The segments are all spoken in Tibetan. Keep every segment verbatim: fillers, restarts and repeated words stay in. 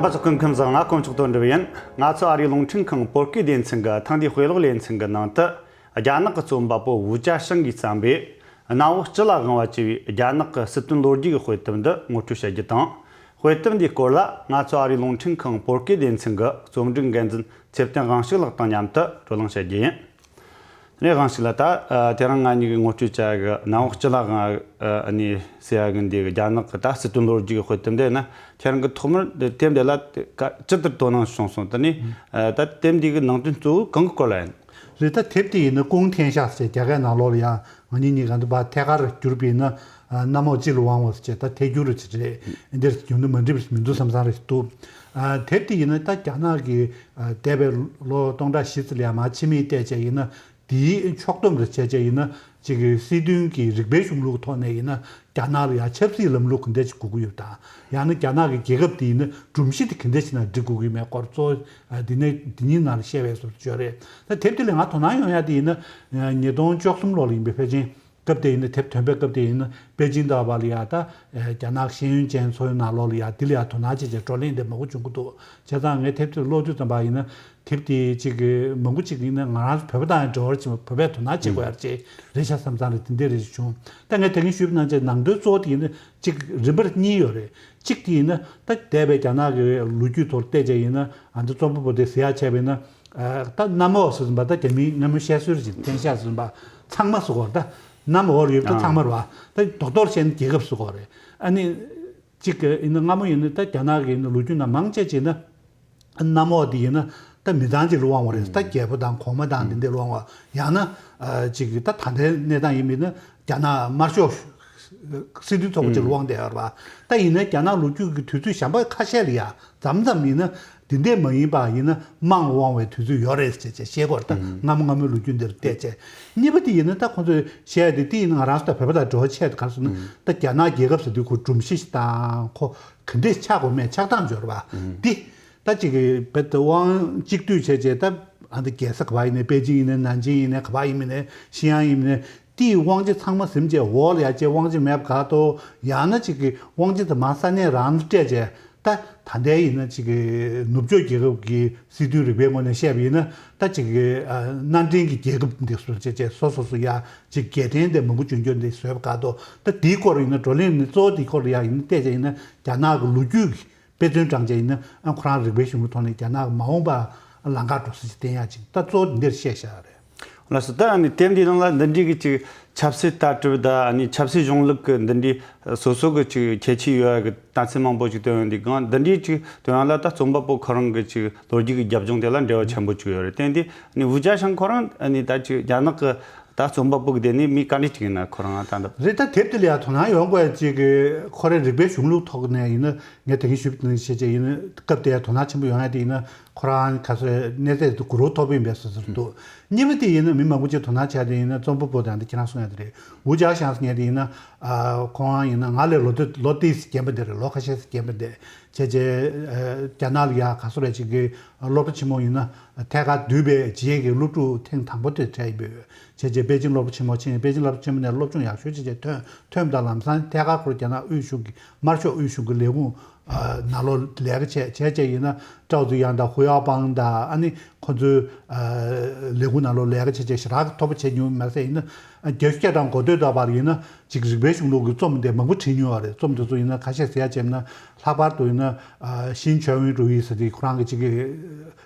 ཕར་ཚོགས་ཀུན་ཁམས་བཟང་། ང་དཀོན་མཆོག་དོན་གྲུབ་ཡིན། ང་ཚོ་ཨ་རིའི་རླུང་འཕྲིན་ཁང་བོད་སྐད་སྡེ་ཚན་གྱི་ཐེངས་འདིའི་དཔེ་ཀློག་ལེ་ཚན་གྱི་ནང་དུ། རྒྱ་ནག་གི་རྩོམ་པ་པོ་ཝུ་ཅཱ་ཤང་གིས་བརྩམས་པའི་གནམ་འོག་སྤྱི་ལ་དབང་བ་ཅེས་པའི་རྒྱ་ནག་གི་སྲིད་དོན་ལོ་རྒྱུས་ཀྱི་དཔེ་དེབ་འདི་ངོ་སྤྲོད་བྱ་རྒྱུ་དང་། དཔེ་དེབ་འདིའི་སྐོར་ལ་ང་ཚོ་ཨ་རིའི་རླུང་འཕྲིན་ཁང་བོད་སྐད་སྡེ་ཚན་གྱི་རྩོམ་སྒྲིག་འགན་འཛིན་ཚེ་བརྟན་དབང་ཕྱུག་ལགས་དང་མཉམ་དུ་བགྲོ་གླེང་བྱ་རྒྱུ་ཡིན། དེ་ནས་དབང་ཕྱུག་ལགས། ད་ཨ་དེ་རིང་ང་གཉིས་ཀྱིས་ངོ་སྤྲོད་བྱ་ཡག་གི་གནམ་འོག་སྤྱི་ལ་དབང་བ་ཨ་ནི་ཟེར་ཡག་གི་འདི་གི་རྒྱ་ནག་གི་ད་སྲིད་དོན་ལོ་རྒྱུས་ཀྱི་དཔེ་དེབ་འདི་ན། ཁྱེད་རང་གིས་ཐོག་མར་དེབ་འདི་ལ་ཅི་ལྟར་དོ་སྣང་བྱུང་སོང་། དེ་ནས་ཨ་ད་དེབ་འདི་གི་ནང་དོན་གཙོ་བོ་གང་གི་སྐོར་ལ་ཡིན། རེད། ད་དེབ་དེ་ཡིན་ན་ཀུང་ཐན་ཤ་ཟེར་རྒྱ་སྐད་ནང་ལོགས་ལ་ཡང་ང་གཉིས་གཉིས་ཀ་འདི་པ་ཐད་ཀར་བསྒྱུར་བ་ཡིན་ན། ཨ་གནམ་འོག་སྤྱི་ལ་དབང་བ་ཟེར་བྱས་ད་ཐད་སྒྱུར་རེད་བྱས་རེད། འདིར་རྒྱུན་དུ་མ་འགྲིག་པ་མི་འདུག་བསམ་བསམ་རེད་འདུག་ཨ་དེབ་དེ་ཡིན་ན་ད་རྒྱ་ནག་གི་ཨ་འདས་པའི་ལོ་སྟོང་ཕྲག་བཞི་ཙམ་ལ་ཡང་མར་ཕྱི་མིག་བལྟས་བྱས་ཡིན་ན། དེའི་ཕྱོགས་བསྡོམས་རེ་བྱས་བྱས་ཡིན་ན། གཅིག་གི་སྲིད་དོན་གྱི་རིག་པའི་གཞུང་ལུགས་ཐོག་ནས་ཡིན་ན། རྒྱ་ནག་ལ་ཡང་ཆབ་སྲིད་ལམ་ལུགས་ག་འདྲ་ཞིག་དགོས་ཀྱི་ཡོད་དང་། ཡང་ན་རྒྱ་ནག་གི་རྒྱལ་ཁབ་དེ་ཡིན་ན་སྒྲོམ་གཞི་དེ་ག་འདྲ་ཞིག་ནང་སྒྲིག་དགོས་ཀྱི་མེད་སྐོར་གཙོ་བོ་འདི་ནས་འདི་གཉིས་ནང་ལ་བཤད་པའི་བཟོ་འདྲ་ཡོད་རེད། ད་དེབ་དེ་ལ་ང་དོ་སྣང་ཡོང་ཡ་དེ་ཡིན་ན། ཉིས་སྟོང་བཅུ་གསུམ་ལོ་ལ་ཡིན་པའི་ཕལ་ཆེར་སྐབས་དེ་ཡིན་ན། དེབ་ཐོན་པའི་སྐབས་དེ་ཡིན་ན་པེ་ཅིང་དང་བ་ལ་ཡ་ད་རྒྱ་ནག་ཤེས་ཡོན་ཅན་ཚོའི་ནང་ལོགས་ལ་ཡ་དེ་ལ་ཡ་དོ་སྣང་བྱེད་བྱེད་བགྲོ་གླེང་དེ་མང་པོ་བྱུང་གི་འདུག་བྱས་ཙང་ངས་དེབ་དེ་ཀློག་དུས་ཙམ་པ་ཡིན་ན། དེབ་དེ་གཅིག་གི་མང་པོ་གཅིག་ཡིན་ན་ང་རང་ཚོ་བོད་པ་དང་འབྲེལ་བ་ཆེན་པོ་བོད་པས་དོ་སྣང་བྱེད་དགོས་ཡ་ཅིག་རེད་ཤག་བསམ་ཙང་རེད། དེ་འདྲས་རེད་ཅིག་བྱུང་། ད་ངས་ད་གིན་ཞུས་པ་ནང་བཞིན་ནང་དོན་གཙོ་བོ་དེ་ཡིན་ན་གཅིག་རིམ་པར་གཉིས་ཡོད་རེད། གཅིག་དེ་ཡིན་ན་ད་འདས་པའི་རྒྱ་ནག་གི་ལོ་རྒྱུས་ཐོག་བལྟས་བྱས་ཡིན་ན། ཨ་འདི་རྩོམ་པ་པོ་དེ་ཟེར་ཡ་བྱས་པ་ཡིན་ན། ད་གནམ་འོག་ཟེར་ཙམ་པ་ད་རྒྱ་མིའི་གནམ་འོག་བཤད་སྲོལ་ཅིག་ཐན་ཤ་ཟེར་ཙམ་པ་ཚང་མ་ཟེར་གོ་ད། གནམ་འོག་ཡོད་ད་ཚང་མ་རེད་བ། ད་རྡོག་རྡོག་བཤད་ན་རྒྱལ་ཁབ་ཟེར་གོ་རེད། ཨ་ནི། གཅིག་གི་ཡིན་ན་སྔ་མོ་ཡིན་ན་ད་རྒྱ་ནག་གི་ཡིན་ན་ལོ་རྒྱུས་ནང་མང་ཆེ་བྱས་ན། གནམ་འོག་འདི་ཡིན་ན་ད་མི་ཚང་གཅིག་ལ་དབང་བ་རེད། ད་རྒྱལ་པོ་དང་གོང་མ་དང་འདི་འདྲ་ལ་དབང་བ། ཡང་ན་ཨ་གཅིག་གི་ད་ད་ལྟའི་གནས་སྟངས་ཡིན་མིན་ན་རྒྱ་ནག་དམར་ཤོག་སྲིད་དོན་ཚོགས་པ་གཅིག་ལ་དབང་བསྡད་ཡོད་རེད་བ། ད་ཡིན་ན་རྒྱ་ནག་ལོ་རྒྱུས་ཀྱི་དུས་ཚོད་གཞན་པ་ཁ་ཤས་ལ་ཡ་མཚམས་མཚམས་ཡིན་ན་འདི་འདྲས་མ་ཡིན་པ་ཡིན་ན་དམངས་ལ་དབང་བའི་དུས་ཚོད་ཡོད་རེད་ཟེར་བྱས་བཤད་ཀྱི་ཡོད་རེད། ད་སྔ་མོ་སྔ་མོའི་ལོ་རྒྱུས་འདིར་བལྟས་བྱས། གཉིས་པ་དེ་ཡིན་ན་ད་ཁོང་ཚོས་བཤད་ཡ་དེ་དེ་ཡིན་ན་ང་རང་ཚོ་ད་བོད་པ་དང་འབྲེལ་བ་ཆེ་ག་རེ་ཟེར་ན། ད་རྒྱ་ནག་རྒྱལ་ཁབ་ཟེར་དུས་ཁོ་སྒྲོམ་གཞི་ཞིག་དང་ཁོ་ག་འདྲས་ཆགས་དགོས་མེད་ཆགས་སྟངས་འབྱོར་བ་འདི། ད་ཅིག་གི་བེད་དབང་གཅིག་སྡུད་བྱས་བྱས་ད་ཨ་འདི་རྒྱལ་ས་ག་བ་ཡིན་ནའི་པེ་ཅིང་ཡིན་ནའི་ནན་ཅིང་ཡིན་ནའི་ག་བ་ཡིན་མིན་ནའི་ཤི་ཡང་ཡིན་མིན་ནའི་དེའི་དབང་ཆ་ཚང་མ་ཟིན་བྱས་འོག་ལ་ཡ་ཅིག་དབང་ཆ་མེད་པ་ག་ཏོ། ཡང་ན་ཅིག་གི་དབང་ཆ་དེ་མར་ས་གནས་རང་ལ་སྤྲད་བྱས། ད་ད་ལྟའི་ཡིན་ན་ཅིག་གི་ནུབ་ཕྱོགས་རྒྱལ་ཁབ་ཀྱི་སྲིད་དོན་རིག་པའི་ངོས་ནས་བཤད་པ་ཡིན་ན་ད་ཅིག་གི་ཨ་མནའ་འབྲེལ་གྱི་རྒྱལ་ཁབ་འདི་སོ་བྱས་བྱས་སོ་སོ་སོ་ཡ་ཅིག་རྒྱལ་ཕྲན་དེ་མང་པོ་འབྱུང་འགྱུར་འདི་བཟོས་པ་ག་ཏོ། ད་དེའི་སྐོར་ཡིན་ན་བགྲོ་གླེང་ནི་གཙོ་བོ་དེའི་སྐོར་ལ་ཡ་ཡིན་ན་བལྟས་བྱས་ཡིན་ན་རྒྱ་ནག་གི་ལོ་རྒྱུས་ཀྱི་དཔེ་མཚོན་དྲངས་བྱས་ཡིན་ན་ཨ་ཁོ་རང་རིག་པའི་གཞུང་ལུགས་ཐོག་ནས་རྒྱ་ནག་གི་མ་འོངས་པ་ལམ་ཁ་འགྲོ་ས་ཞིག་བསྟན་ཡག་ཅིག་ད་གཙོ་བོ་འདི་འདིར་བཤད་བཞག་རེད། ལགས་སོ། ད་ཨ་ནི་དེབ་འདིའི་ནང་ལ་འདི་འདྲའི་གི་ཅིག་ཆབ་སྲིད་ལྟ་གྲུབ་དང་ཨ་ནི་ཆབ་སྲིད་གཞུང་ལུགས་ཀྱི་འདི་འདྲའི་སོ་སོ་གི་ཅིག་ཁྱད་ཆོས་ཡོད་ཡག་གི་གནས་ཚུལ་མང་པོ་ཅིག་བཏོན་ཡོད་འདུག་གང་འདི་འདྲའི་ཅིག་བཏོན་ཡག་ལ་ད་རྩོམ་པ་པོ་ཁོ་རང་གི་ཅིག་ལོ་རྒྱུས་ཀྱི་རྒྱབ་ལྗོངས་དེ་ལ་འབྲེལ་བ་ཆེན་པོ་ཅིག་ཡོད་རེད། དེ་འདི་ཨ་ནི་ཝུ་ཅཱ་ཤང་ཁོ་རང་ཨ་ནི་ད་ཅིག་རྒྱ་ནག་གི་ད་རྩོམ་པ་པོ་གི་སྡེ་ནས་མི་ག་འདྲ་ཅིག་ཡིན་ན་ཁོ་རང་ད་འདི། རེད། ད་དེབ་དེ་ལ་ཡང་དོ་སྣང་ཡོང་དགོས་ཅིག་གི་ཁོ་རའི་རིག་པའི་གཞུང་ལུགས་ཐོག་ནས་ཡིན་ན་ངས་ད་གིན་ཞུས་པ་ནང་བཞིན་བྱས་བྱས་ཡིན་ན་སྐབས་དེ་ཡང་དོ་སྣང་ཆེན་པོ་ཡོང་ཡ་དེ་ཡིན་ན་ཁོ་རང་ག་ཚོད་གནས་ཚད་དུ་གུ་རུ་ཐོབ་ཡིན་པའི་སོ་སོར་འདུག་གཉིས་པ་དེ་ཡིན་ན་མི་མང་པོ་ཅིག་དོ་སྣང་བྱས་དེ་ཡིན་ན་རྩོམ་པ་པོ་དང་དེ་ཁྱེད་རང་གསུང་ཡ་དེ་རེད། ཝུ་ཅཱ་ཤང་ཟེར་མཁན་དེ་ཡིན་ན་ཨ་ཁོང་ཡིན་ན་ང་ལས་ལོ་དེ་ལོ་ཏིས་རྒན་པ་དེ་རེད། ལོ་ཁ་ཤས་རྒན་པ་དེ། བྱས་རྗེས་རྒྱ་ནག་ལ་ཡ་ག་སོ་རེ་ཅིག་གི་སློབ་གྲྭ་ཆེན་མོ་ཡིན་ན་ཐད་ཀར་བསྡུས་པའི་རྗེས་ཀྱི་སློབ་ཕྲུག་ཐེངས་དང་པོ་དེ་གྲས་ཡིན་པས། བྱས་རྗེས་པེ་ཅིང་སློབ་གྲྭ་ཆེན་མོ་ཕྱིན། པེ་ཅིང་སློབ་གྲྭ་ཆེན་མོ་ནས་སློབ་སྦྱོང་ཡག་ཤོས་བྱས་རྗེས་ཐོན་ཐོན་པ་དང་ལམ་སང་ཐད་ཀར་ཁོ་རྒྱ་ནག་དབུས་གཞུང་གི་དམར་ཤོག་དབུས་གཞུང་གི་ལས་ཁུངས་ནང་ལོགས་ལས་ཀ་བྱས། བྱས་རྗེས་ཡིན་ན་ཀྲའོ་ཙི་ཡང་དང་ཧུ་ཡའོ་པང་དང་ཨ་ནི་ཁོ་ཚོའི་ལས་ཁུངས་ནང་ལོགས་ལས་ཀ་བྱས་རྗེས་ཞེ་དྲག་མཐོ་པོ་བྱས་མྱོང་མ་ཟད་ཡིན་ན་བརྒྱད་ཅུ་གྱ་གྲངས་འགོ་སྟོད་ད་བར་ཡིན་ན། ཅིག་རིག་པའི་གཞུང་ལུགས་ཀྱི་རྩོམ་དེ་མང་པོ་བྲིས་མྱོང་བ་རེད། རྩོམ་དེ་ཚོ་ཡིན་ན་ཁ་ཤས་ཟེར་ཡ་བྱས་ན་ལྷག་པར་དུ་ཡིན་ན་ཤིན་ཆོན་ཝིན་རུའི་ཟེར་དེ་ཁོ་རང་གི་ཅིག་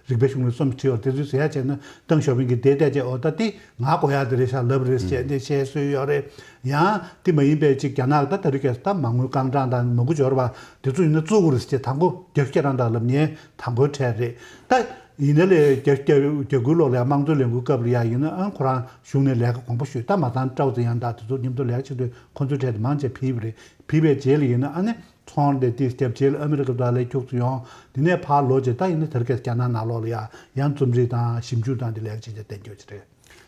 རིག་པའི་གཞུང་ལུགས་རྩོམ་བྲིས་བ་དེ་ཚོ་ཟེར་ཡ་བྱས་ན་ཏེང་ཞའོ་ཕིང་གི་དེ་བལྟས་བྱས་ཨོ་ད་དེ་ང་གོ་ཡ་དེ་རེད་ཤག་ལབ་རེད་ཟེར་བྱས་འདི་བཤད་སྲོལ་ཡོད་རེད། ཡང་དེ་མ་ཡིན་པའི་ཅིག་རྒྱ་ནག་ད་ད་རེས་ཀྱི་ད་མ་དངུལ་རྐང་གྲངས་དང་མ་དངུལ་འབྱོར་བ་དེ་ཚོ་ཡིན་ན་བཙུགས་དགོས་རེད་ཟེར་བྱས་དང་པོ་བརྒྱད་ཅུ་གྱ་གྲངས་དང་ལབ་ཉན་དང་པོའི་གྲས་རེད། ད་ཡིན་ན་ལས་རྒྱ་རྒྱ་རྒྱ་དགུའི་ལོ་ལ་དམངས་གཙོའི་ལས་འགུལ་སྐབས་ལ་ཡ་ཡིན་ན་ཨང་ཁོ་རང་གཞུང་ནས་ལས་ཀ་གོང་པོ་ཞུས། ད་མ་ཚང་ཀྲའོ་ཙི་ཡང་དང་དེ་ཚོ་མཉམ་དུ་ལས་ཀ་བྱེད་དུས་ཁོ་ཚོའི་གྲས་དེ་མང་ཆེ་ཕུད་པ་རེད། ཕུད་པའི་རྗེས་ལ་ཡིན་ན་ཨ་ནི་ཚོང་དེ་ཏིས་རྒྱབ་རྗེས་ལ་ཨ་མི་རི་ཀ་དང་ལས་ཁྱུག་ཙམ་ཡོང་། དེ་ནས་ཕར་ལོག་རྗེས་ད་ཡིན་ན་དེར་ཀའི་རྒྱ་ནག་ནང་ལོགས་ལ་ཡ་ཡང་རྩོམ་རིག་དང་ཞིབ་འཇུག་དང་དེ་ལས་ཀ་བྱེད་བྱེད་བསྟན་རྒྱུ་ཅི་རེད།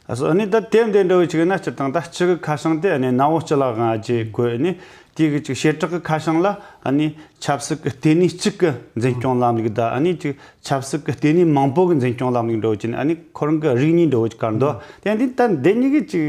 ཨ་སོ་ཨ་ནི་ད་དེབ་འདི་འདྲ་བོ་ཅིག་ཡིན་ན་སྤྱིར་བཏང་ད་སྤྱི་གི་ཁ་བྱང་དེ་ཨ་ནི་གནམ་འོག་སྤྱི་ལ་དབང་ཅེས་བཀོད་ནས་ དེ་གི་ཅིག་བྱེ་བྲག་གི་ཁ་བྱང་ལ་ཨ་ནི་ཆབ་སྲིད་ཀྱི་ལྟེ་གནས་གཅིག་གི་འཛིན་སྐྱོང་ལམ་ལུགས་དང་ཨ་ནི་ཅིག་ཆབ་སྲིད་ཀྱི་ལྟེ་གནས་མང་པོ་གི་འཛིན་སྐྱོང་ལམ་ལུགས་འདྲ་བོ་ཅིག་ནི་ཨ་ནི་ཁོ་རང་གི་རིགས་གཉིས་འདྲ་བོ་ཅིག་བཀར་འདུག་དེ་ཡང་དེ་ད་འདི་གཉིས་ཀྱི་ཅིག་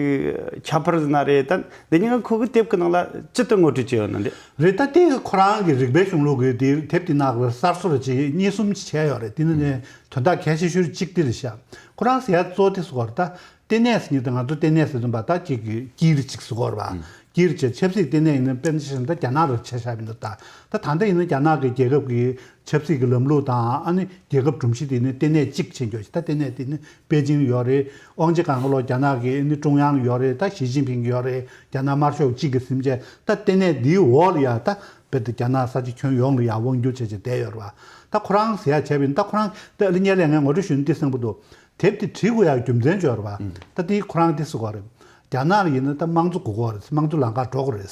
ཁྱད་པར་ཟེར་ན་རེད། ད་འདི་གཉིས་ཀ་ཁོ་གི་དེབ་ཀྱི་ནང་ལ་ཅི་ལྟར་ངོ་སྤྲོད་བྱས་ཡོད་ན་འདི། རེད། ད་དེ་ཁོ་རང་གི་རིག་པའི་གཞུང་ལུགས་ཀྱི་དེ་དེབ་དེ་ནང་ལ་གསར་བཟོ་རུ་བྱས་གཉིས་གསུམ་བྱས་ཡོད་རེད། དེ་ནི་ནི་དོན་དག་གལ་ཆེ་ཤོས་གཅིག་དེ་རེད་ཤག་ཁོ་རང་ཟེར་ཡ་གཙོ་བོ་དེ་སུ་གོ་རེད། ད་ལྟེ་གནས་ཟེར་མཁན་དེ་ང་ཚོ་ལྟེ་གནས་ཟེར་དུས་པ་ད་ཅིག་གི་དཀྱིལ་གཅིག་སུ་གོ་རེད་པ། དཀྱིལ་བྱས་ཆབ་སྲིད་ལྟེ་གནས་ཡིན་ན་དཔེར་ན་ཆ་བཞག་ན་ད་རྒྱ་ནག་ལ་ཆ་བཞག་པ་ཡིན་ན། ད་ད་ལྟ་ཡིན་ན་རྒྱ་ནག་གི་རྒྱལ་ཁབ་ཀྱི་ཆབ་སྲིད་ཀྱི་ལམ་ལུགས་དང་ཨ་ནི་རྒྱལ་ཁབ་སྒྲོམ་གཞི་དེ་ནི་ལྟེ་གནས་གཅིག་བྱེད་འགྱོག་ད་ལྟེ་གནས་དེ་ནི་པེ་ཅིང་ཡོད་རེད། དབང་ཆ་གང་ག་ལོ་རྒྱ་ནག་གི་ཨ་ནི་ཀྲུང་དབྱང་ཡོད་རེད། ད་ཞི་ཅིན་ཕིང་ཡོད་རེད། རྒྱ་ནག་དམར་ཤོག་གཅིག་གི་སེམས་ཅན། ད་ལྟེ་གནས་འདིའི་འོག་ལ་ཡ་ད་དཔེར་ན་རྒྱ་ནག་ས་ཆ་ཁྱོན་ཡོངས་ལ་ཡ་དབང་སྒྱུར་བྱས་བྱས་བསྡད་ཡོད་རེད་པ། ད་ཁོ་རང་ཟེར་ཡ་བྱས་པ་ཡིན། ད་ཁོ་རང་ད་ཨ་ལེ་ཉེ་ལས་ངས་ངོ་སྤྲོད་ཞུས་ན་འདི་གསལ་པོ་འདུག་དེབ་དེ་བྲིས་དགོས་ཡག་རྒྱུ་མཚན་ཅིག་ཡོད་རེད་པ། ད་དེ་ཁོ་རང་དེ་ཟེར་གོ་རེད། རྒྱ་ནག་ལ་ཡིན་ན་ད་དམངས་གཙོ་དགོས་ཀྱི་ཡོད་རེད། དམངས་གཙོ་ལམ་ཁ་འགྲོ་དགོས་རེད།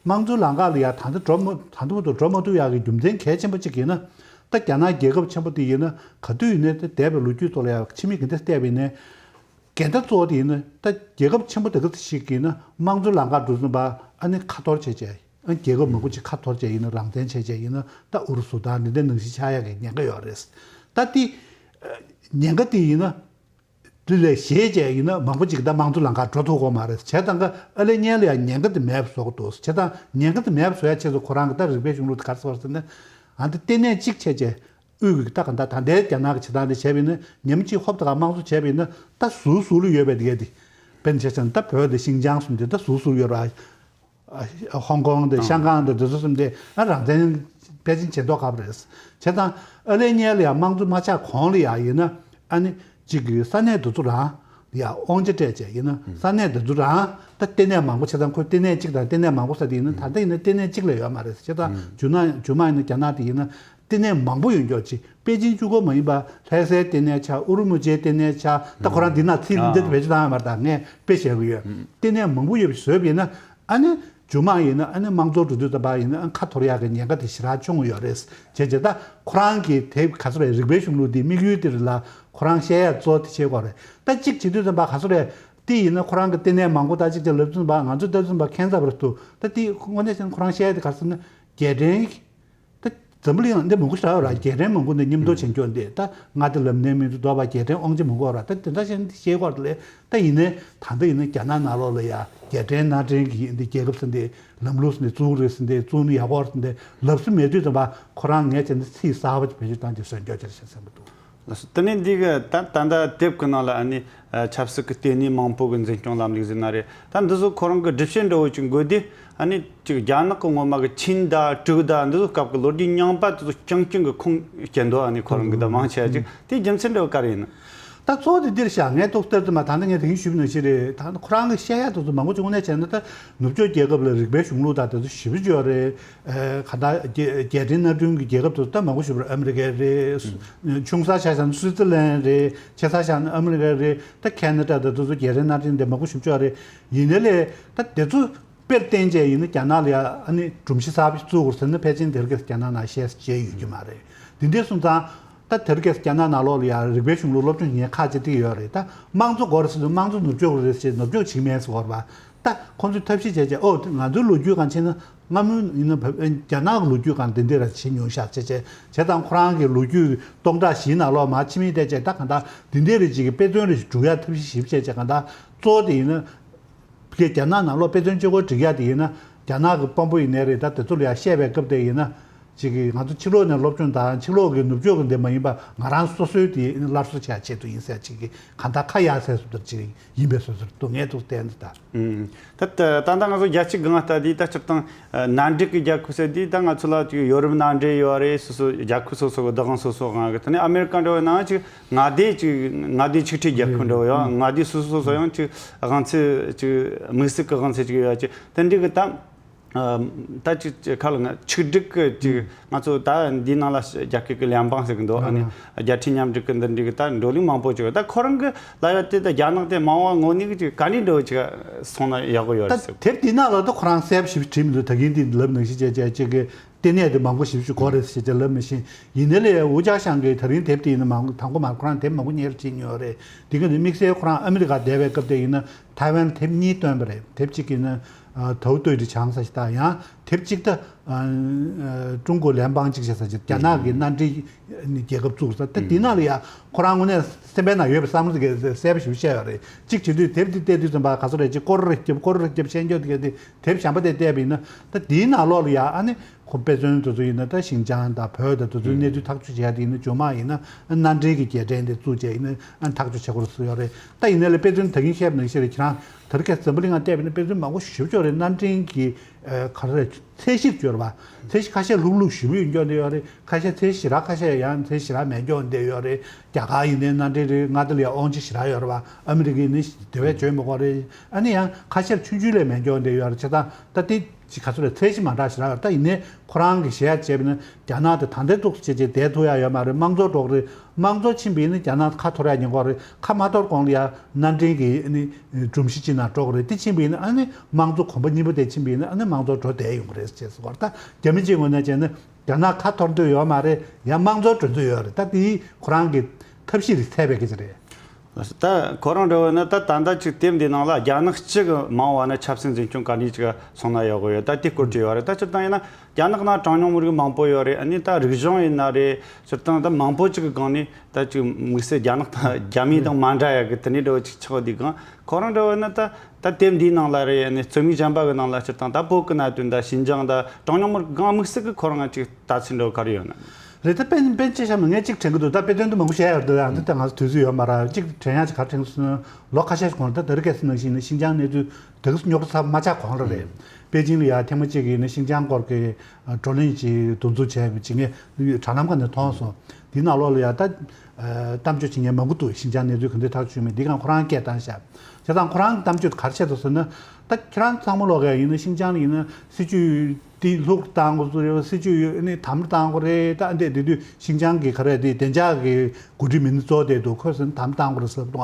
དམངས་གཙོ་ལམ་ཁ་ལ་ཡ་ད་ལྟ་འགྲོ་མ་ད་ལྟ་བར་དུ་འགྲོ་མ་ཐུབ་ཡག་གི་རྒྱུ་མཚན་གལ་ཆེན་པོ་གཅིག་ཡིན་ན། ད་རྒྱ་ནག་རྒྱལ་ཁབ་ཆེན་པོ་དེ་ཡིན་ན་ག་དུས་ཡིན་ནའི་ད་འདས་པའི་ལོ་རྒྱུས་ཐོག་ལ་ཡ་ཕྱི་མིག་གིས་འདི་བལྟས་པ་ཡིན་ན། འགལ་ཟླ་གཙོ་བོ་དེ་ཡིན་ན་ད་རྒྱལ་ཁབ་ཆེན་པོ་དེ་ག་ཚོད་ཞིག་ཡིན་ན་དམངས་གཙོ་ལམ་ཁ་འགྲོ་ཙམ་པ་ཨ་ནི་ཁ་འཐོར་བྱས་བྱས། ཨ་རྒྱལ་ཁབ་མང་པོ་ཅིག་ཁ་འཐོར་བྱས་ཡིན་ན། རང་བཙན་བྱས་བྱས་ཡིན་ན་ད་ཨུ་རུ་སུ་དང་འདི་འདྲའི་ནང་བཞིན་ཆགས་ཡག་གི་ཉེན་ཁ་ཡོད་རེད། ད་དེ་ཉེན་ཁ་དེ་ཡིན་ན་དེ་ལས་ཞེད་བྱས་ཡིན་ན་མང་པོ་ཅིག་ད་དམངས་གཙོ་ལམ་ཁ་འགྲོ་ཐུབ་ཀྱི་ཡོད་མ་རེད། བྱས་ཙང་ཀ་ཨ་ལེ་ཉེ་ལ་ཡང་ཉེན་ཁ་དེ་མེད་པ་བཟོ་གི་འདུག་བྱས་ཙང་ཉེན་ཁ་དེ་མེད་པ་བཟོ་ཡ་ཆེད་དུ་ཁོ་རང་གི་ད་རིག་པའི་གཞུང་ལུགས་དེ་ག་རེ་ཟེར་བ་ཟེར་ན། ཨ་འདི་ལྟེ་གནས་གཅིག་བྱས་བྱས། དབུས་ཀྱི་ད་ག་ད་ད་ལྟའི་རྒྱ་ནག་གི་བྱེད་སྟངས་དེ་བྱས་པ་ཡིན་ན། ཉམས་ཅིག་ཧོབ་ཏེ་ག་དམངས་གཙོ་བྱས་པ་ཡིན་ན་ད་ཟུར་ཟུར་ལ་ཡོད་པའི་དེ་ག་དེ། དཔེར་ན་ཆ་བཞག་ན་ད་བོད་དེ་ཤིན་ཅང་གསུམ་དེ་ད་ཟུར་ཟུར་ཡོད་ར། ཨ་ཧོང་ཀོང་དེ་ཤང་ཀང་དེ་དེ་ཚོ་གསུམ་དེ་ཨ་རང་བཙན་ཕལ་ཆེར་བྱེད་མདོག་ཁ་པོ་རེད། བྱས་ཙང་ཨ་ལེ་ཉེ་ལ་ཡང་དམངས་གཙོ་མ་ཆགས་གོང་ལ་ཡང་ཡིན་ན་ཨ་ནི་གཅིག་གི་ས་གནས་དེ་ཚོ་རང་ཡ་དབང་ཆ་སྤྲད་བྱས་ཡིན་ན། ས་གནས་དེ་ཚོ་རང་ད་ལྟེ་གནས་མང་པོ་བྱས་ཙང་ཁོ་ལྟེ་གནས་གཅིག་དང་ལྟེ་གནས་མང་པོ་ས་དེ་ཡིན་ན། ད་ལྟ་ཡིན་ན་ལྟེ་གནས་གཅིག་ལས་ཡོད་མ་རེད། བྱས་ཙང་རྒྱུ་ན་རྒྱུ་མ་ཡིན་ན་རྒྱ་ནག་དེ་ཡིན་ན། ལྟེ་གནས་མང་པོ་ཡོད་མགྱོགས་ཅིག་པེ་ཅིན་གཅིག་པོ་མ་ཡིན་པ་ལྷ་སའི་ལྟེ་གནས་ཆགས། ཨུ་རུ་མུ་ཅེའི་ལྟེ་གནས་ཆགས། ད་ཁོ་རང་འདི་ན་ཚིག་འདི་འདྲ་བེད་སྤྱོད་བཏང་ཡོད་མ་རེད། ད་ངས་དཔེ་བཤད་གི་ཡོད། ལྟེ་གནས་མང་པོ་ཡོད་པ་བཟོས་པ་ཡིན་ན་ཨ་ནི་རྒྱུ་མ་ཡིན་ན་ཨ་ནི་དམངས་གཙོ་འགྲོ་དུས་ཙམ་པ་ཡིན་ན་ཨ་ཁ་འཐོར་ཡག་གི་ཉེན་ཁ་དེ་ཞེ་དྲག་ཆུང་ངུ་ཡོད་རེད། བྱས་བྱས་ད་ཁོ་རང་གི་དེ་ག་ཚོད་རེད། རིག་པའི་གཞུང་ལུགས་དེ་དམིགས་ཡུལ་དེ་རེད་ལ་ཁོ་རང་བཤད་ཡག་གཙོ་བོ་དེ་བྱེད་དགོས་རེད། ད་གཅིག་བྱེད་དུས་ཙམ་པ་ག་ཚོད་རེད། དེ་ཡིན་ན་ཁོ་རང་གི་ལྟེ་གནས་མང་པོ་ད་གཅིག་ཅིག་ལབ་དུས་ཙམ་པ་ང་ཚོ་ལྟ་དུས་ཙམ་པ་ཁྱད་མཚར་པོ་རེད་འདུག་ད་དེ་དངོས་གནས་བྱས་ན་ཁོ་རང་བཤད་ཡག་དེ་ག་རེ་ཟེར་ན་རྒྱལ་ཕྲན། ད་འཛམ་བུ་གླིང་འདི་མང་པོ་ཞིག་རག་ཡོད་ར། རྒྱལ་ཕྲན་མང་པོ་འདི་མཉམ་དུ་བྱེད་མགྱོགས་འདི་ད་མངའ་སྡེ་ལབ་ནའི་མི་འདུག་རྡོ་བ་རྒྱལ་ཕྲན་དབང་ཆ་མང་པོ་ཡོད་ར། ད་དེ་འདྲ་བྱས་ན་འདི་ཤེས་དགོས་རེད་ལས། ད་ཡིན་ནའི་ད་ལྟ་ཡིན་ན་རྒྱ་ནག་ནང་ལོགས་ལ་ཡ་རྒྱལ་ཕྲན་ནང་བྲན་གྱི་འདི་རྒྱལ་ཁབ་ཟེར་འདི་ལམ་ལུགས་ཟེར་འདི་བཙུགས་རེད་ཟེར་འདི་བཙུགས་ན་ཡག་པོ་རེད་ཟེར་འདི་ལབ་ས་མེད་དུས་ཙམ་པ་ཁོ་རང་ངས་བྱས་ན་ཚིག་གསར་པ་ཅིག་བེད་སྤྱོད་བཏང་རྒྱུ་བཟོ་འགྱོག་ཅིག་བྱས་བསམ་གྱི་འདུག་ལགས་སོ། དེ་ནས་འདི་གི་ད་ད་ལྟ་དེབ་ཀྱི་ནང་ལ་ཨ་ནི་ཆབ་སྲིད་ཀྱི་ལྟེ་གནས་མང་པོ་གི་འཛིན་སྐྱོང་ལམ་ལུགས་ཟེར་ན་རེད། ད་འདི་ཚོ་ཁོ་རང་གི་སྒྲུབ་བྱེད་འདྲ་བོ་ཅིག་འགོད་དུས་ཨ་ནི་ཅིག་རྒྱ་ནག་གི་སྔོན་མ་གི་ཆིན་དང་ཀྲུའུ་དང་འདི་ཚོ་སྐབས་ཀྱི་ལོ་རྒྱུས་རྙིང་པ་དེ་ཚོ་རྐྱང་རྐྱང་གི་ཁུངས་སྐྱེལ་འདུག་ཨ་ནི་ཁོ་རང་གི་ད་མང་ཆེ་བ་ཅིག་དེའི་རྒྱུ་མཚན་འདྲ་བོ་ག་རེ་ཡིན་ན། ད་གཙོ་བོ་དེ་འདིར་བཞག་ངས་ཏོག་ཙམ་ལྟར་དུ་མ་ད་ལྟ་ངས་དེ་རིང་ཞུས་པ་ནང་བཞིན་རེད། ད་ཁོ་རང་གི་བཤད་ཡག་དེ་ཚོ་མང་པོ་ཅིག་དངོས་གནས་བྱས་ན་ད་ནུབ་ཕྱོགས་རྒྱལ་ཁབ་ལ་རིག་པའི་གཞུང་ལུགས་དང་དེ་ཚོ་ཞེ་པོ་ཅིག་ཡོད་རེད། ཨ་ག་ད་རྒྱལ་རྒྱལ་ཕྲན་མནའ་མཐུན་གྱི་རྒྱལ་ཁབ་དེ་ཚོ་ད་མང་པོ་ཞེ་པོ་རེད། ཨ་མི་རི་ཀ་རེད། ཆུང་ས་ཆ་བཞག་ན་སུའི་ཙི་ལན་རེད། ཆེ་ས་ཆ་བཞག་ན་ཨ་མི་རི་ཀ་རེད། ད་ཁེ་ན་ཌ་དང་དེ་ཚོ་རྒྱལ་ཕྲན་མནའ་མཐུན་དེ་མང་པོ་ཞེ་པོ་ཅིག་ཡོད་རེད། ཡིན་ནའི་ལས་ད་དེ་ཚོ་དཔེར་བསྟན་བྱས་ཡིན་ན་རྒྱ་ནག་ལ་ཡ་ཨ་ནི་སྒྲོམ་གཞི་གསར་པ་ཞིག་བཙུགས་དགོས་ཟེར་ན་ཕལ་ཆེར་དེ་རིང་ཁ་སང་རྒྱ་ནག་ནང་བཤད་བྱས་ཡོད་ཀྱི་མ་རེད། དེ་འདྲ་སོང་ཙང་ད་དེ་རིང་ཁ་སང་རྒྱ་ནག་ནང་ལོགས་ལ་ཡ་རིག་པའི་གཞུང་ལུགས་སློབ་སྦྱོང་ཉན་ཁག་ཅིག་ཏིག་ཡོད་རེད། ད་དམངས་གཙོ་དགོས་རེད་ཟེར་དུས་དམངས་གཙོ་ནུབ་ཕྱོགས་རེད་ཟེར་ནུབ་ཕྱོགས་བྱེད་མེད་ཟེར་བ་རེད་པ། ད་ཁོང་ཚོས་ཐབས་ཤེས་བྱས་བྱས་ཨོ་ང་ཚོའི་ལོ་རྒྱུས་སྒང་ཕྱིན་ན་སྔ་མོའི་ཡིན་ན་བ་རྒྱ་ནག་གི་ལོ་རྒྱུས་སྒང་འདི་འདྲ་ར་བྱེད་མྱོང་ཤག་བྱས་བྱས་བྱས་ཙང་ཁོ་རང་གི་ལོ་རྒྱུས་སྟོང་ཕྲག་བཞིའི་ནང་ལོགས་མར་ཕྱི་མིག་བལྟས་བྱས་ད་གང་ལྟར་འདི་འདྲ་རེ་ཅིག་གི་དཔེ་མཚོན་རེ་ཞིག་སྒྲུག་ཡ་ཐབས་ཤེས་ཞིབ་བྱས་བྱས་གང་ལྟར་གཙོ་བོ་དེ་ཡིན་ན། ཕ་གིའི་རྒྱ་ནག་ནང་ལོགས་དཔེ་མཚོན་གཅིག་པོ་སྒྲིག་ཡ་དེ་ཡིན་ན། རྒྱ་ནག་གི་དཔོན་པོ་ཡིན་ནའི་རེད། ད་དེ་ཚོ་ལ་ཡང་བཤད་པའི་སྐབས་དེ་ཡིན་ན། ཅིག་གིས་ང་ཚོ་ཕྱི་ལོགས་ནས་སློབ་སྦྱོང་དང་ཕྱི་ལོགས་ཀྱི་ནུབ་ཕྱོགས་ཀྱི་འདི་མ་ཡིན་པ་ང་རང་སོ་སོའི་དེ་སླར་གསོ་བྱེད་ཡ་ཆེད་དུ་ཡིན་ཟེར་ཅིག་གིས་གང་ལྟར་ཁ་ཡར་ཟེར་སོ་ལྟར་ཅིག་ཡིན་པའི་བཟོ་འདྲ་འདུག་ངས་འདུག་བལྟས་འདི་ལྟ། ཨུམ། ད་ད་ད་ལྟ་ང་ཚོ་རྒྱལ་སྤྱིའི་སྒང་ལ་ལྟ་དུས་ད་སྤྱིར་བཏང་མནའ་འབྲེལ་གྱི་རྒྱལ་ཁབ་ཟེར་དུས་ད་ང་ཚོ་ལ་ཅིག་ཡོ་རོབ་མནའ་འབྲེལ་ཡོད་རེད། སོ་སོ་རྒྱལ་ཁབ་སོ་སོ་གི་བདག་དབང་སོ་སོ་སྒང་གི། ད་ནི་ཨ་མེ་རི་ཀ་འདྲ་བོ་ནང་ཅིག་མངའ་སྡེ་ཅིག་མངའ་སྡེ་ཆིག་ཁྲིའི་རྒྱལ་ཁབ་འདྲ་བོ་ཡོད། མངའ་སྡེ་སོ་སོ་སོ་སོ་ཡང་ཅིག་དབང་ཚད་ཅིག་དམིགས་བསལ་གྱི་དབང་ཚད་ཅིག་ཡོད་ཅིག་དེ་འདྲའི་གི་ད་ད་ཅིག་ཅིག་ཁ་ལ་ང་ཆིག་སྒྲིལ་གྱི་ཅིག་ང་ཚོ་ད་འདིའི་ནང་ལ་རྒྱ་སྐད་ཀྱི་联邦ཟེར་གི་འདུག་ཨ་ནི་རྒྱལ་ཕྲན་མཉམ་སྒྲིག་གི་འདི་འདྲའི་གི་ད་བགྲོ་གླེང་མང་པོ་ཅིག་ཡོད། ད་ཁོ་རང་གི་ལབ་ཡ་དེ་ད་རྒྱ་ནག་དེ་མང་བ་དངོས་གནས་གི་ཅིག་ག་འདྲའི་འདྲ་བོ་ཅིག་སོང་ན་ཡག་པོ་ཡོད་རེད་ཟེར། ད་དེབ་འདི་ནང་ལ་ད་ཁོ་རང་གསལ་པོ་ཞིག་བྲིས་མི་འདུག་ད་གིན་འདི་ལབ་ནང་བཞིན་བྱས་བྱས་ཅིག་གི་ལྟེ་གནས་དེ་མང་པོ་ཞེ་པོ་ཅིག་དགོས་རེད་ཟེར་བྱས་ལབ་མི་ཤེས། ཡིན་ནའི་ལས་ཝུ་ཅཱ་ཤང་གིས་ད་རིང་དེབ་དེ་ཡིན་ན་མང་དང་པོ་མར་ཁོ་རང་དེབ་མང་པོ་གཉེར་བྱེད་མྱོང་རེད། དེ་ག་ནི་དམིགས་བསལ་ཁོ་རང་ཨ་མི་རི་ཀ་བསྡད་པའི་སྐབས་དེ་ཡིན་ན་ཐའེ་ཝན་དེབ་གཉིས་བཏོན་པ་རེད། དེབ་གཅིག་གི་ནི་ཨ་头对着墙ཟེར་ཞིག་དང་ཡང་དེབ་གཅིག་ད་ཨ་ཀྲུང་གོ་联邦ཅིག་བྱས་ཟེར་ཞིག་རྒྱ་ནག་གི་མནའ་འབྲེལ་རྒྱལ་ཁབ་བཙུགས་ས་ད་དེ་ནང་ལ་ཡ་ཁོ་རང་དངོས་གནས་སེམས་པའི་ནང་ཡོད་པའི་བསམ་བློ་དེ་གས་གསལ་པོ་ཞིག་བཤད་ཡོད་རེད། གཅིག་བྱེད་དུས་དེབ་དེ་བལྟས་དུས་ཙམ་པ་ག་ཚོད་རེད་ཅིག་སྐོར་རེ་རྒྱབ་སྐོར་རེ་རྒྱབ་ཤེས་འཇོག་དེ་གས་དེ་དེབ་གཞན་པ་དེ་བལྟས་པ་ཡིན་ན་ད་དེའི་ནང་ལོགས་ལ་ཡ་ཨ་ནི། ཁོ་དཔེ་མཚོན་དེ་ཚོ་ཡིན་ན་ད་ཞིང་ཆང་དང་བོད་དང་དེ་ཚོའི་གནས་ཚུལ་ཐག་གཅོད་བྱེད་ཡ་དེ་ཡིན་ན་ཇོ་མང་ཡིན་ན་མནའ་འབྲེལ་གྱི་རྒྱལ་ཕྲན་དེ་བཙུགས་བྱས་ཡིན་ན་ཐག་གཅོད་བྱེད་དགོས་རེད་ཟེར་ཡོད་རེད། ད་ཡིན་ནའི་ལས་དཔེ་མཚོན་ད་གིན་བཤད་པ་ནང་བཞིན་རེད། ཁྱེད་རང་ད་རེས་ཁ་འཛམ་བུ་གླིང་ང་བལྟས་པ་ཡིན་ན་དཔེ་མཚོན་མང་པོ་ཞེ་པོ་ཅིག་ཡོད་རེད། མནའ་འབྲེལ་གྱི་ག་རེ་ཚད་གཞིར་གྱུར་པ་ཚད་གཞི་ཁ་ཤས་ལྷུག་ལྷུག་ཞེ་པོ་ཡོད་འཇོག་འདི་ཡོད་རེད། ཁ་ཤས་ཚད་གཞི་ཞེ་དྲག་ཁ་ཤས་ཡང་ཚད་གཞི་ཞེ་དྲག་མེད་འཇོག་འདི་ཡོད་རེད། རྒྱ་གར་ཡིན་ནའི་མནའ་འབྲེལ་རེད། མངའ་སྡེ་ལ་ཡང་དབང་ཆ་ཞེ་དྲག་ཡོད་རེད་པ། ཨ་མི་རི་ཀ་ཡིན་ནའི་དེ་བས་བྱོན་མི་དགོས་རེད། ཨ་ནི་ཡང་ཁ་ཤས་ཆུང་ཆུང་ལས་མེད་འཇོག་འདི་ཡོད་རེད། བྱས་ཙང་ད་དེ། ཅིག་ག་ཚོད་རེད། ཚད་གཞི་མ་འདྲ་ཞིག་རག་ཡོད། ད་ཡིན་ནའི་ཁོ་རང་གི་བཤད་ཡ་བྱས་པ་ཡིན་ན་རྒྱ་ནག་དེ་ད་ལྟའི་འདུག་སེ་བྱས་བྱས་བསྡད་ཐུབ་ཡ་ཡོད་མ་རེད། དམངས་གཙོ་འགྲོ་གི་རེད། དམངས་གཙོ་ཕྱིན་པ་ཡིན་ན་རྒྱ་ནག་ཁ་འཐོར་ཡ་ཉེན་ཁ་རེད། ཁ་མ་འཐོར་གོང་ལ་ཡ་མནའ་འབྲེལ་གྱི་ནི་སྒྲོམ་གཞི་ཅིག་ནང་འགྲོ་གི་རེད། དེ་ཕྱིན་པ་ཡིན་ན་ཨ་ནི་དམངས་གཙོ་གོམ་པ་གཉིས་པ་དེ་ཕྱིན་པ་ཡིན་ན་ཨ་ནི་དམངས་གཙོ་འགྲོ་བསྡད་ཡོང་གི་རེད་ཅེས་ཟེར་བ་རེད། ད་རྒྱ་མི་གཅིག་ངོས་ནས་བྱས་ན་རྒྱ་ནག་ཁ་འཐོར་འདོད་ཡོད་མ་རེད། ཡ་དམངས་གཙོ་འགྲོ་འདོད་ཡོད་རེད། ད་དེ་ཁོ་རང་གི་ཐབས་ཤེས་རེད། ཚད་པའི་སྐད་ཆ་རེད། ད་ཁོ་རང་འདྲ་བོ་ན་ད་ད་ལྟ་ཅིག་དེབ་འདི་ནང་ལ་རྒྱ་ནག་སྤྱི་གི་མ་འོངས་པ་ན་ཆབ་སྲིད་འཛིན་སྐྱོང་ག་འདྲ་ཅིག་སོང་ན་ཡག་གི་ཡོད། ད་དེ་སྐོར་བྲིས་ཡོད་རེད། ད་སྤྱིར་བཏང་ཡིན་ན་རྒྱ་ནག་ནང་གྲངས་ཉུང་མི་རིགས་མང་པོ་ཡོད་རེད། ཨ་ནི་ད་རིག་གཞུང་ཡིན་ན་རེད། སྤྱིར་བཏང་ད་མང་པོ་ཅིག་གི་སྒང་ནས་ད་ཅིག་དམིགས་བསལ་རྒྱ་ནག་དང་རྒྱ་མི་དང་མ་འདྲ་ཡག་གི་དེ་འདྲའི་འདྲ་བོ་ཅིག་ཆགས་འདུག་གང་། ཁོ་རང་འདྲ་བོ་ན་ད་ད་དེབ་འདིའི་ནང་ལ་རེད། ཨ་ནི་རྩོམ་ཡིག་གཞན་པ་གི་ནང་ལ་སྤྱིར་བཏང་ད་བོད་ཀྱི་གནད་དོན་ད་ཞིན་ཅང་ད་གྲངས་ཉུང་མི་རིགས་སྒང་དམིགས་བསལ་གི་ཁོ་རང་ཅིག་ལྟ་ཚུལ་འདྲ་བོ་ག་རེ་ཡོད་ན། རེད། ད་དཔེ་དཔེ་ཅིག་བཤད་ན་ངས་གཅིག་དྲན་གྱི་འདུག་ད་དཔེ་དོན་དུ་མང་པོ་བཤད་ཡོད་འདུག་ཡང་འདི་ལྟ་ང་ཚོ་དུས་ཚོད་ཡོད་མ་རེད། གཅིག་དྲན་ཡག་ཅིག་ག་རེ་དྲན་སོང་ན་ལོ་ཁ་ཤས་ཤིག་གོང་ལ་ད་ད་རེས་གལ་སྲིད་ནང་བཞིན་ནི་ཤིན་ཅང་གནས་ཚུལ་དེ་ག་སྙོབ་ཚར་མ་ཆགས་གོང་ལ་རེད། པེ་ཅིང་ལ་ཡ་ཐེངས་མ་གཅིག་གིས་ནི་ཤིན་ཅང་སྐོར་གྱི་བགྲོ་གླེང་ཅིག་འདུ་འཛོམས་བྱས་པ་ཅིག་ངས་དྲ་ལམ་ཁ་ནས་མཐོང་སོང་། དེའི་ནང་ལོགས་ལ་ཡ་ད་གཏམ་བརྗོད་བྱེད་མཁན་མང་པོ་འདུག་ཤིན་ཅང་གནས་ཚུལ་ག་འདྲ་ཐག་ཆོད་མེད་འདི་གང་ཁོ་རང་སྐད་བཏང་ཤག་བྱས་ཙང་ཁོ་རང་གི་གཏམ་བརྗོད་ག་རེ་བཤད་འདུག་ཟེར་ན། ད་ཁྱེད་རང་ཚང་མ་ལོག་ག་ཡིན་ན་ཤིན་ཅང་ལ་ཡིན་ན་སྲིད་ཇུས་དེ་ལྷུག་བཏང་དགོས་ཚུལ་རེད། སྲིད་ཇུས་ཡོད་ནི་དམ་བཏང་དགོས་རེད། ད་འདི་དེ་དུས་ཤིན་ཅང་གི་ག་རེ་དེ་བདེ་འཇགས་ཀྱི་འགོ་ཁྲིད་མི་སྣ་གཙོ་བོ་དེ་འདུག་ཁོས་ཟེར་ན་དམ་བཏང་དགོས་རེད་ཟེར་བ་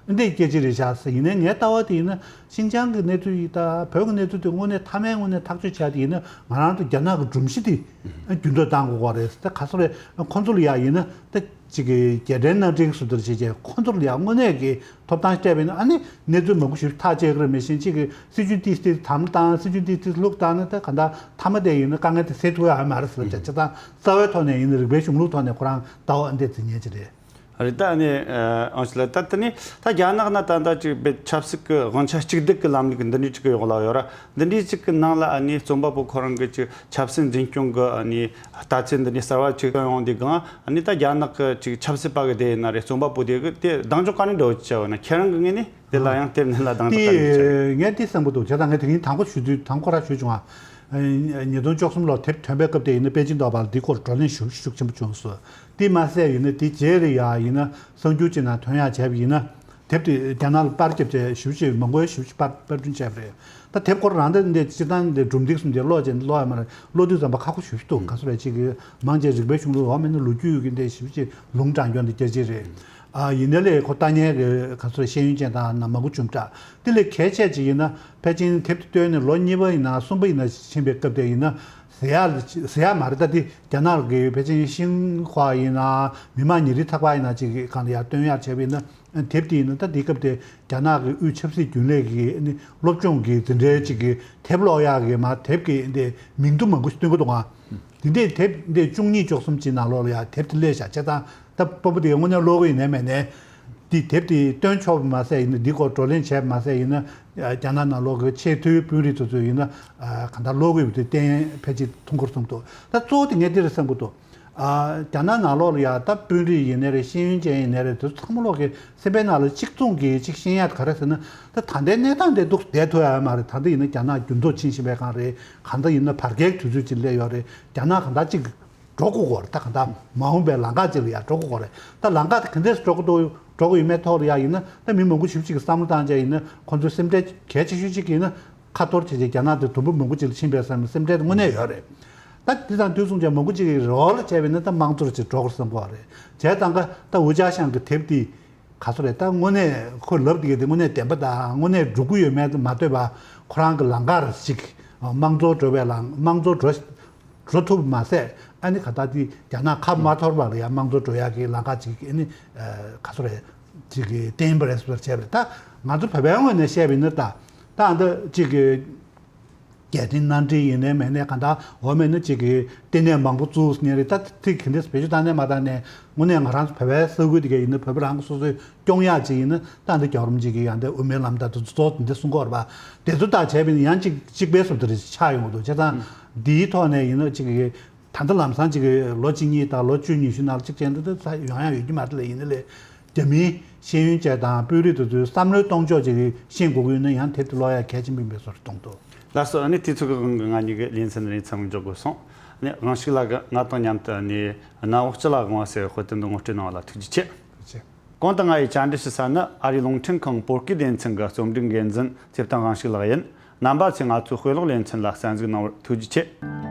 དང་འདི་སྐད་ཆ་རེད་ཤག་ཟེར། ཡིན་ནའི་ངའི་ལྟ་བ་དེ་ཡིན་ན་ཤིན་ཅང་གི་གནས་ཚུལ་ཡིན་ད་བོད་ཀྱི་གནས་ཚུལ་དེ་དངོས་གནས་མཐའ་མའི་དངོས་གནས་ཐག་གཅོད་བྱ་དེ་ཡིན་ན་ང་རང་ཚོ་རྒྱ་ནག་གི་སྒྲོམ་གཞི་དེ་འགྱུར་ལྡོག་བཏང་དགོས་རེད་ཟེར། ད་ག་ཚོད་རེད། ཁོང་ཚོ་ལ་ཡ་ཡིན་ན་ད། གཅིག་གི་རྒྱལ་ཕྲན་མནའ་འབྲེལ་སུ་དར་བྱེད་ཀྱི་ཁོང་ཚོར་ཡང་དངོས་གནས་ཀྱི་ཐོབ་ཐང་སྤྲད་པ་ཡིན་ན་ཨ་ནི་གནས་ཚུལ་མང་པོ་ཞིག་ཐག་བཅད་ཀྱི་རེད། མི་ཤེས་གཅིག་གི་སྲིད་ཇུས་ཏིས་ཏིས་དམ་བཏང་སྲིད་ཇུས་ཏིས་ཏིས་ལྷུག་བཏང་ན་ད་ག་འདྲ་མཐའ་མ་དེ་ཡིན་ན་དཀའ་ངལ་དེ་སེལ་ཐུབ་ཡ་མ་རེད་ཟེར་བྱས་ཙང་རྩ་བའི་ཐོག་ནས་ཡིན་ན་རིགས་པའི་གཞུང་ལུགས་ཐོག་ནས་ཁོ་རང་ལྟ་བ་ཨ་འདྲས་འཛིན་མཁན་ཅིག་རེད། རེད། ད་ནི་ཨང་ཞིག་ལ་ད་ལྟ་ནི་ད་རྒྱ་ནག་ན་ད་ལྟ་ཅིག་བེད་ཆབ་སྲིད་ཀྱི་དབང་ཆ་གཅིག་སྡུད་ཀྱི་ལམ་ལུགས་འདི་འདྲའི་ཅིག་གི་ཡོག་ལ་ཡོད་ར། འདི་འདྲའི་ཅིག་གི་ནང་ལ་ཨ་ནི་རྩོམ་པ་པོ་ཁོ་རང་གི་ཅིག་ཆབ་སྲིད་འཛིན་སྐྱོང་གི་ཨ་ནི་ལྟ་ཚུལ་འདི་འདྲའི་གསར་བ་ཅིག་བཏོན་ཡོང་དུས་གང་ཨ་ནི་ད་རྒྱ་ནག་གི་ཅིག་ཆབ་སྲིད་པ་གི་དེ་ཡིན་ན་རེད། རྩོམ་པ་པོ་དེ་གི་དེ་གདེང་འཇོག་ག་ནས་འགྲོ་ཅེས་བ་ན་ཁྱེད་རང་གི་ངོས་ནས་དེ་ལ་ཡང་དེབ་ནས་ལ་གདེང་འཇོག་ག་ནས་ཅེས། ངས་དེ་བསམ་གི་འདུག་བྱས་ཙང་ངས་དེ་རིང་དང་པོ་ཞུ་དུས་དང་པོ་ཁོ་ར་ཞུས་བྱུང་ཨ། ཉིས་སྟོང་བཅུ་གསུམ་ལོར་དེབ་ཐོན་པའི་སྐབས་དེ་ཡིན་ན་པེ་ཅིན་དོག་པ་ལ་འདི་སྐོར་བགྲོ་གླེང་ཤུགས་ཤུགས་ཆེན་པོ་བྱུང་སོང་། དེ་མ་ཟད་ཡིན་ན་དེ་རྗེས་ལ་ཡ་ཡིན་ན་གསར་འགྱུར་ཅིག་ནང་ཐོན་ཡག་བྱས་པ་ཡིན་ན། དེབ་དེ་རྒྱ་ནག་ལ་པར་བརྒྱབ་བྱས་ཞུ་ཞེས་མང་པོའི་ཞུ་ཞིག་པར་པར་སྐྲུན་བྱས་པ་རེད། ད་དེབ་སྐོར་རང་དེ་འདི་སྤྱིར་བཏང་འདི་སྒྲུང་འདི་གསུམ་དེ་ཀློག་བྱས་ཀློག་ཡ་མ་རེད། ཀློག་དུས་ཙམ་པ་ཁག་པོ་ཞེ་པོ་ཅིག་འདུག་ག་ཚོད་རེད་ཅིག་གི་མང་ཆེ་རིག་པའི་གཞུང་ལུགས་འོག་མིན་ན་ལོ་རྒྱུས་ཀྱི་འདི་ཞེ་པོ་ཅིག་ལུང་དྲངས་རྒྱུ་འདི་རྒྱ་ཆེ་རེད། ཨ་ཡིན་ནའི་ལས་ཁོ་ལྟ་མཁན་གྱི་ག་ཚོད་རེད་ཤེས་ཡོན་ཅན་དང་ན་མང་པོ་བྱུང་དྲགས། དེ་ལས་གལ་ཆེ་ཅིག་ཡིན་ན་ཕལ་ཆེར་དེབ་དེ་བཏོན་ནས་ལོ་གཉིས་པ་ཡིན་ན་གསུམ་པ་ཡིན་ན་ཕྱིན་པའི་སྐབས་དེ་ཡིན་ན་ཟེར་ཡ་ཟེར་ཡ་མ་རེད། ད་དེ་རྒྱ་ནག་གི་ཕལ་ཆེར་ཤིན་ཧྭ་ཡིན་ན་མི་དམངས་ཉིན་རེའི་ཚགས་པར་ཡིན་ན་ཅིག་གི་སྒང་ལ་ཡར་བཏོན་ཡག་བྱས་པ་ཡིན་ན། དེབ་དེ་ཡིན་ན་ད་དེའི་སྐབས་དེ་རྒྱ་ནག་གི་དབུས་ཆབ་སྲིད་རྒྱུན་ལས་ཀྱི་ནི་སློབ་སྦྱོང་གི་འཛིན་གྲྭའི་གཅིག་གི་དེབ་ཀློག་ཡག་གི་མ་དེབ་ཀྱི་འདི་མིང་ཐོ་མང་པོ་ཞིག་སྟོན་གི་འདུག་ཨང་། དེ་འདྲའི་དེབ་འདི་བཅུ་གཉིས་བཅུ་གསུམ་ཅིག་ནང་ལོགས་ལ་ཡ་དེབ་དེ་སླེབས་བཞག་བྱས་ཙང་ད་སྤོ་བོ་དེ་དངོས་གནས་ཀློག་གི་ཡིན་ནའི་མེད་ནའི། འདི་དེབ་དེ་བཏོན་ཆོག་པ་མ་ཟད་ཡིན་ན་འདི་སྐོར་བགྲོ་གླེང་བྱས་པ་མ་ཟད་ཡིན་ན་རྒྱ་ནག་ནང་ལོགས་ཀྱི་ཆེས་མཐོའི་དཔོན་རིགས་ཚོ་ཚོས་ཡིན་ན་གང་ལྟར་ཀློག་གི་ཡོད་པ་དེ་གཏན་ཕལ་ཆེར་མཐོང་གི་རེད་བསམ་གི་འདུག་ད་གཙོ་བོ་དེ་ངས་འདི་རེད་བསམ་གི་འདུག་ཨ། རྒྱ་ནག་ནང་ལོགས་ལ་ཡ་ད་དཔོན་རིགས་ཡིན་ནའི་རེད། ཤེས་ཡོན་ཅན་ཡིན་ནའི་རེད། དེ་ཚོ་ཚང་མ་ལོག་གི་སེམས་པའི་ནང་ལ་གཅིག་མཚུངས་ཀྱི་གཅིག་ཤེས་ཡ་ག་རེ་ཟེར་ན། ད་ད་ལྟའི་གནས་སྟངས་དེ་འདུག་བསྡད་ཐུབ་ཡ་མ་རེད། ད་ལྟ་ཡིན་ན་རྒྱ་ནག་འགྱུར་ལྡོག་ཕྱིན་བཞིན་པའི་སྒང་རེད། གང་ལྟར་ཡིན་ན་བར་བརྒལ་དུས་ཚོད་ཅིག་སླེབས་ཡོད་རེད། རྒྱ་ནག་གང་ལྟར་གཅིག་འགྲོ་དགོས་ཀྱི་རེད། ད་གང་ལྟར་མ་འོངས་པའི་ལམ་ཁ་ཅིག་ལ་ཡ་འགྲོ་དགོས་ཀྱི་རེད། ད་ལམ་ཁ་དེ་ག་འདྲས་སུ་འགྲོ་དགོས་འདུག་འགྲོ་གི་ཡོད་མེད་ཐོག་ལ་ཡ་ཡིན་ན་ད་མི་མང་པོ་ཞེ་པོ་ཅིག་གིས་བསམ་བློ་བཏང་བྱས་ཡིན་ན་ཁོང་ཚོའི་སེམས་ཁྲལ་གལ་ཆེ་ཤོས་ཅིག་ཡིན་ན། ཁ་འཐོར་བྱས་རྗེས་རྒྱ་ནག་དེ་དུམ་བུ་མང་པོ་ཅིག་ལ་ཕྱིན་པའི་བསམ་སེམས་ཁྲལ་དངོས་གནས་ཡོད་རེད། ད་འདི་དང་དུས་མཚུངས་ཀྱང་མང་པོ་ཅིག་གིས་རོགས་ལ་བྱས་པ་ཡིན་ན་ད་དམངས་གཙོར་ཅིག་འགྲོ་དགོས་བསམ་གི་རེད། བྱས་ཙང་ཀ་ད་ཝུ་ཅཱ་ཤང་གི་དེབ་འདི་ག་ཚོད་རེད། ད་དངོས་གནས་ཁོས་ལབ་འདི་གི་དེ་དངོས་གནས་བདེན་པ་དང་དངོས་གནས་འགྲོ་གི་ཡོད་མེད་མ་ལྟོས་པ་ཁོ་རང་གི་ལམ་ཁར་ཅིག་དམངས་གཙོར་འགྲོ་བའི་ལམ་དམངས་གཙོར་འགྲོ། འགྲོ་ཐུབ་མ་ཟད། ཨ་ནི་ག་ད་དེ་རྒྱ་ནག་ཁ་མ་ཐོར་བར་ཡང་དམངས་གཙོ་འགྲོ་ཡག་གི་ལམ་ཁ་ཅིག་ཨ་ནི་ག་ཚོད་རེད། ཅིག་གི་བརྟན་པ་རེད་ཟེར་བྱས་པ་རེད། ད་ང་ཚོ་བོད་པའི་ངོས་ནས་བཤད་པ་ཡིན་ན། ད་ད་ཨ་འདི་ཅིག་གི་རྒྱལ་ཕྲན་མནའ་འབྲེལ་ཡིན་ནའི་མིན་ནའི་ག་ད་འོ་མེད་ན་ཅིག་གི་ལྟེ་གནས་མང་པོ་བཙུགས་ཟེར་ནའི་རེད། ད་ཐིག་གི་འདི་བེད་སྤྱོད་བཏང་ནའི་མ་བཏང་ནའི་དངོས་གནས་ང་རང་ཚོ་བོད་པའི་ས་ཁུལ་དེ་ག་ཡིན་ན་བོད་པ་རང་གི་སོ་སོའི་སྐྱོང་ཡག་ཅིག་ཡིན་ན། ད་འདི་རྒྱལ་བ་རིན་པོ་ཆེ་གིས་ཡང་འདི་དབུ་མའི་ལམ་ད་དུ་ཚོགས་འདི་གསུང་གི་ཡོད་རེད་པ། དེ་ཚོ་ད་བྱས་པ་ཡིན་ན་ཡང་ཅིག་གཅིག་པའི་བཟོ་འདྲ་ཆགས་ཡོང་གི་འདུག་བྱས་ཙང་འདིའི་ཐོག་ནས་ཡིན་ན་ཅིག་གི་ད་ལྟ་ལམ་སང་ཅིག་གི་ལོ་གཅིག་གཉིས་དང་ལོ་བཅུ་ཉི་ཤུ་ནང་ལ་ཅིག་བྱས་འདི་ད་ཡོང་ཡག་ཡོད་ཀྱི་མ་རེད་ལ། ཡིན་ན་ལས་རྒྱ་མིའི་ཤེས་ཡོན་ཅན་དང་དཔོན་རིགས་དེ་ཚོའི་བསམ་བློའི་གཏོང་ཕྱོགས་ཅིག་གི་ཤེས་དགོས་ཀྱི་ཡོད་ན་ཡང་དེབ་དེ་ཀློག་ཡག་གལ་ཆེན་པོ་ཡིན་པའི་བཟོ་འདྲ་མཐོང་འདུག་ལགས་སོ། ཨ་ནི་དུས་ཚོད་ཀྱི་དབང་གིས་ང་གཉིས་ཀྱི་ལེ་ཚན་འདི་ནས་མཚམས་འཇོག་དགོས་སོང་། ཨ་ནི་དབང་ཕྱུག་ལགས་ཀྱིས་ང་དང་མཉམ་དུ་ཨ་ནི་གནམ་འོག་སྤྱི་བླ་དགོངས་པ་ཟེར་བའི་དཔེ་དེབ་འདི་ངོ་སྤྲོད་གནང་བ་ལ་ཐུགས་རྗེ་ཆེ། གོང་དུ་ང་ཡིས་བཅར་འདྲི་ཞུ་ས་ནི་ཨ་རིའི་རླུང་འཕྲིན་ཁང་བོད་སྐད་སྡེ་ཚན་གྱི་རྩོམ་སྒྲིག་འགན་འཛིན་ཚེ་བརྟན་དབང་ཕྱུག་ལགས་ཡིན། རྣམ་པ་ཚོས་ང་ཚོའི་དཔེ་ཀློག་ལེ་ཚན་ལ་གསན་གཟིགས་གནང་བར་ཐུགས་རྗེ་ཆེ།